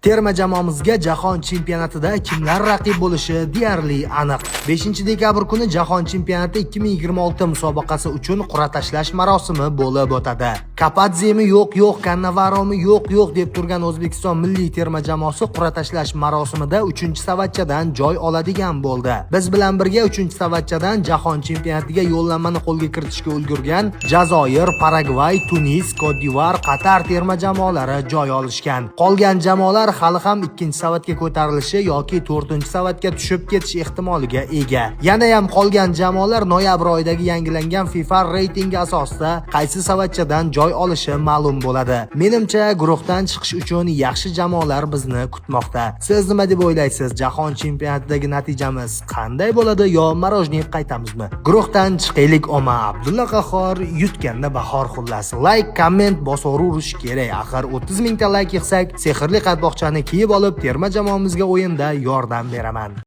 Terma jamoamizga jahon chempionatida kimlar raqib bo'lishi deyarli aniq. 5 dekabr kuni Jahon chempionati 2026 musobaqasi uchun qur'a tashlash marosimi bo'lib o'tadi. Kapadzemi yo'q, yo'q, Kannavaromi yo'q, yo'q deb turgan O'zbekiston milliy terma jamoasi qur'a tashlash marosimida 3-savatchadan joy oladigan bo'ldi. Biz bilan birga 3-savatchadan jahon chempionatiga yo'llanmani qo'lga kiritishga ulgurgan Jazoir, Paragvay, Tunis, Kot-d'Ivuar, Qatar terma jamoalari joy olishgan. Qolgan jamoalar hali ham ikkinchi savatga ko'tarilishi yoki to'rtinchi savatga tushib ketish ehtimoliga ega. Yana ham qolgan jamoalar noyabr oyidagi yangilangan FIFA reytingi asosida qaysi savatchadan joy olishi ma'lum bo'ladi. Menimcha, guruhdan chiqish uchun yaxshi jamoalar bizni kutmoqda. Siz nima deb o'ylaysiz? Jahon chempionatidagi natijamiz qanday bo'ladi yo мороженое qaytamizmi? Guruhdan chiqaylik, oma. Abdulla Qahhor yutganda bahor. Xullas, like, comment bosaverish kerak. Axir 30 mingta like yig'sak, sehrli qalpoqchani kiyib olib terma jamoamizga o'yinda yordam beraman.